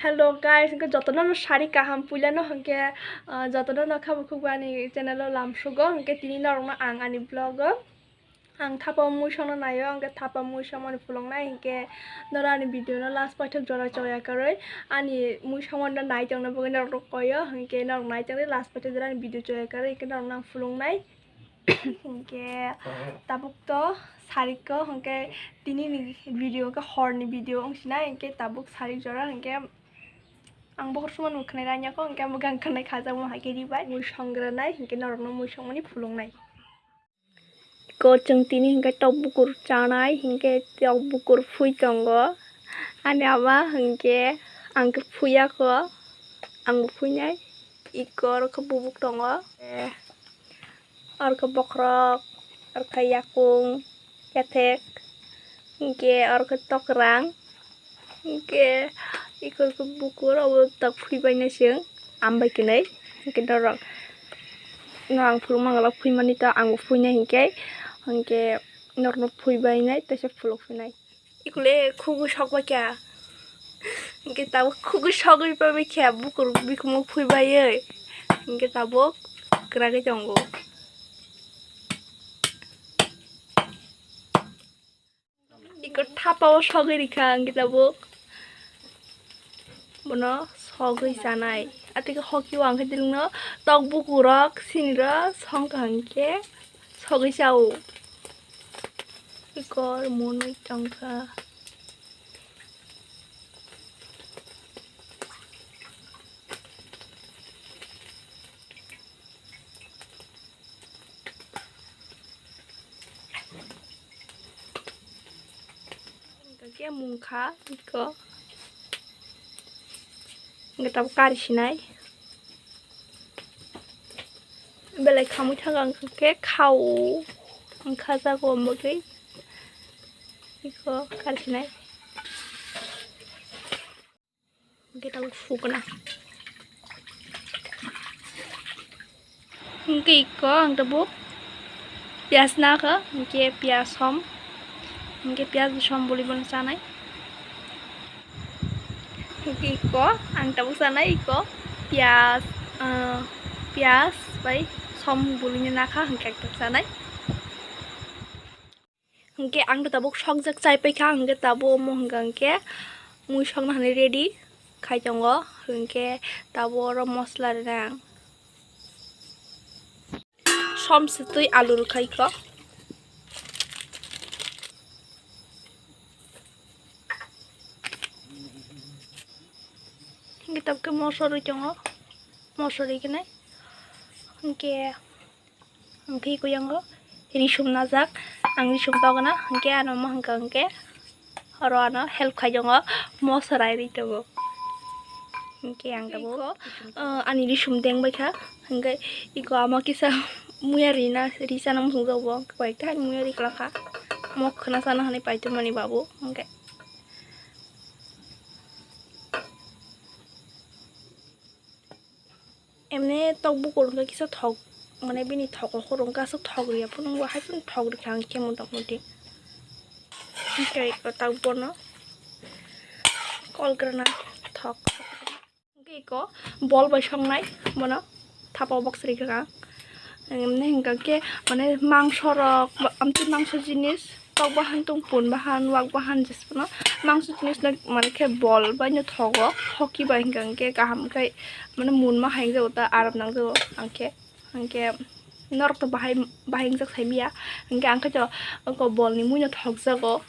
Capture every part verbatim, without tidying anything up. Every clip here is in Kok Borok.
Hello guys, hwnkhe jotono no sari kaham puilano hwnkhe, ah, jotono no khabo khukbo ani channel o lamsugo, hwnkhe tini norokno ang ani vlog o ang thapa muisongno naio, hwnkhe thapa muisongmani phuluknai, hwnkhe norok ani video no last paithak jora choya karwi ani muisongmano nai tongna bagwi norok koyo, hwnkhe norok nai tongdi last paithak jora ani video choya karwi, hwnkhe norokno ang phuluknai. Hwnkhe tabuk to sarikgo, hwnkhe tini ni video khe horni video wngsinai, hwnkhe tabuk sarik jora, hwnkhe ang bokhor sumano khwnai ranya kho, hwnkhe ang bo gang khwnai khajakma hai khe ribai. Muisong granai, hwnkhe norokno muisongmani phuluknai. Ko chwng tini hwnkhe tok bukur chanai, hwnkhe tok bukur phui tongo. Ani ama hwnkhe ang khe phuya kho, ang bo phuinai. Iko oro khe bubuk tongo. Eh, oro khe bokhorok, oro khe yakung, yathek, hwnkhe oro khe tokrang, hwnkhe iko khe bukur obo tok phuibainai chwng ambai kwnwi, hwnkhe norok no ang phuluk mangala phuimani to ang bo phuinai hwnkhe, hwnkhe norokno phuibainai teisa phuluk phinai. Ikule khugui sokbai kha. Hwnkhe tabuk khugui sogwi pai kha bukur bikhumo phuibaiwi. Hwnkhe tabuk kwragwi tongo. Iko thapao sogwi rikha hwnkhe tabuk. Bono sogwi chanai. Atwkhe hoki o ang khe dilingno tok bukurok siniro songkha hwnkhe sogwi chao. Ikor monwi tongkha. Hwnkhe mungkha iko. Hwnkhe tabuk kari sinai. Belai khamwi thangkha hwnkhe khao. Wngkha jago bagwi. Iko kari sinai. Hwnkhe tabuk sukna. Hwnkhe iko ang tabuk piyaj nakha, hwnkhe piyaj som, hwnkhe piyaj som boli bono chanai. Hwnkhe iko ang tabuk chanai, iko piyaj, ah, piyaj bai som bolino nakha, hwnkhe ang tabuk chanai. Hwnkhe ang tabuk sokjak chai paikha, hwnkhe tabuk omo hwnkha hwnkhe mui sokna hinwi ready khai tongo, hwnkhe tabuk oro mosla rwnai ang. Som swtwi alu rwkha ikho. Hwnkhe tabuk khe mosla rwi tongo, mosla rwi khe nai hwnkhe. Hwnkhe iko yango risum najak, ang risum togna, hwnkhe ano ma hwnkha hwnkhe oro ano help khai tongo, mosra ri tongo. Hwnkhe ang tabuk, ah, ani risum deng baikha, hwnkhe iko ama kisa muya rina, ri chana muchung jago, hwnkhe koi ekta muya ri kwlangkha, mokh khna chana hinwi paithammani babu, hwnkhe. Emne tok bukur hwnkhe kisa thok, mane bini thok o khoro hwnkhe aswk thok rwya phano, bo hai phano thok rwkha hwnkhe mota moti. Hwnkhe eko tak bono kol kwrwna thok. Hwnkhe eko bol bai songnai bono thapa box rwkha. Emne hwnkha khe mane mangso rok, amtwi mangso jinis. Tok bahan tong pun bahan wak bahan jesphano mangso jinis no mane khe bol bai no thogo, hoki bai hwnkha hwnkhe kaham khai mane mun ma hai wngjago ta aram nangjago hwnkhe, hwnkhe norok to bahai bahai wngjak sai manya hwnkhe ang khe to oko bol ni mui no thokjago,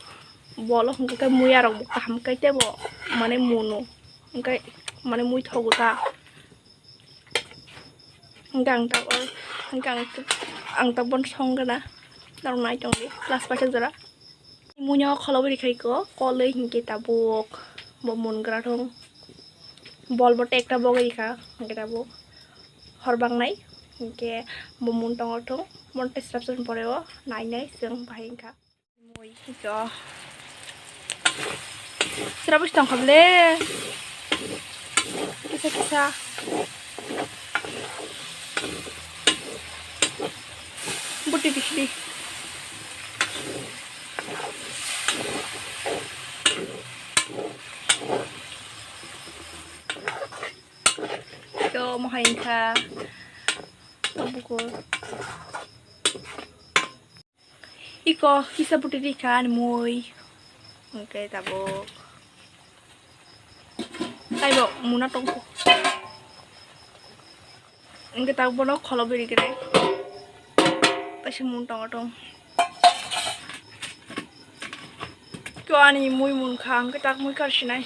bol o hwnkha khe muya rok bo kaham khai teibo mane muno hwnkhe mane mui thogo ta. Hwnkhe ang tabuk, hwnkhe ang, ang tabuk bono song gana, norok nai tongdi, last paithak jora. Muino kholobwi rikha iko, kolwi hwnkhe tabuk bo mun gra thung. Bol bo tekta bogwi rikha, hwnkhe tabuk hor bangnai, hwnkhe bo mun tongor thung, bono tei swrapsa ni pore o nai nai chwng bahai wngkha. Mui, ito. Sira bwswk tongkha bwle? Kisa kisa. Buti bisri. Omo hai wngkha bukur. Iko kisa buti rikha ani mui. Hwnkhe tabuk. Taibo muna tongkho. Hwnkhe tabuk bono kholo biri khe. Taisa mun tongo tong. Ko ani mui munkha, hwnkhe tak mui karsinai.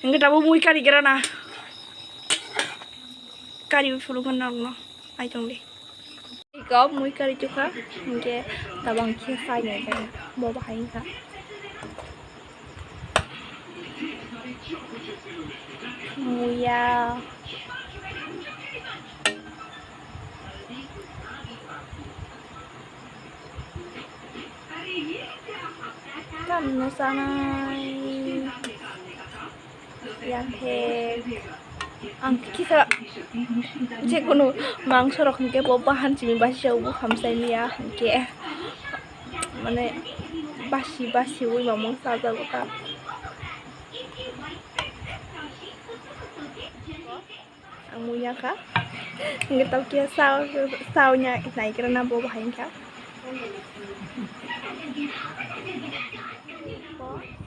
Hwnkhe tabuk mui kari gra na. Kari phuru khe nokno ai tong di. Iko mui kari chukha, hwnkhe tabang khe sai nai khe bo bahai wngkha. Muya. Tamno sanai. Yang khe ang kisa jekunu mangso rok hwnkhe bo bahan simi basi o bo hamsai miya hwnkhe mane basi basi ui mamang chajago ta. Ang muya kha. Hingke tokya sao, sao nya naikrana bo bahai wngkha.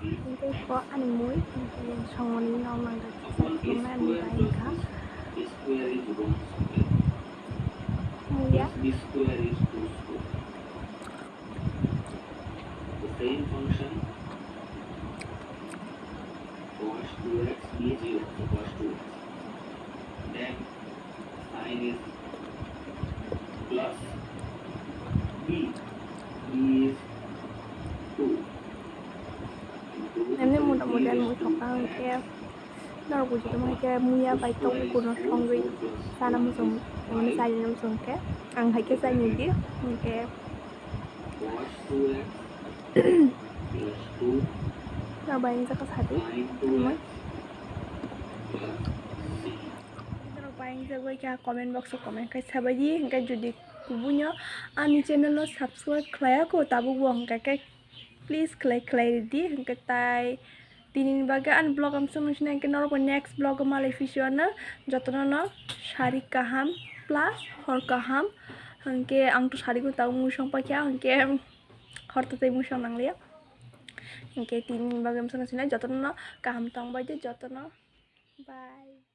Hingke ko ani mui, hingke songmani nok nangkha, kisa khulumnai ani bai wngkha. Muya. The same function, cos two x is equal to cos two x. Then sin is plus b, b is two. Emni motamoti ani mui thok kha hwnkhe norok buji tongma hwnkhe muya bai tok kuno thongwi chana muchung, mane chaina muchung khe ang hai khe chaini di hwnkhe. Norok bai wngjakha sadi, tongmai. Norok bai wngjagwi kha comment box o comment khai sabaidi, hwnkhe jodi kubuino ani channel no subscribe khlaiya kho tabukbo hwnkhe khe please khlai khlai ridi, hwnkhe tai Tini ni bagwi ani vlog ang chwng nung sinai hwnkhe norok bo next vlog o malai phisiyo ano jotono no sari kaham plus hor kaham hwnkhe ang to sari gwi tabuk mui song paikha hwnkhe hor to tei mui song nangliya hwnkhe tini ni bagwi ang chwng nung sinai jotono no kaham tong bai di jotono bye.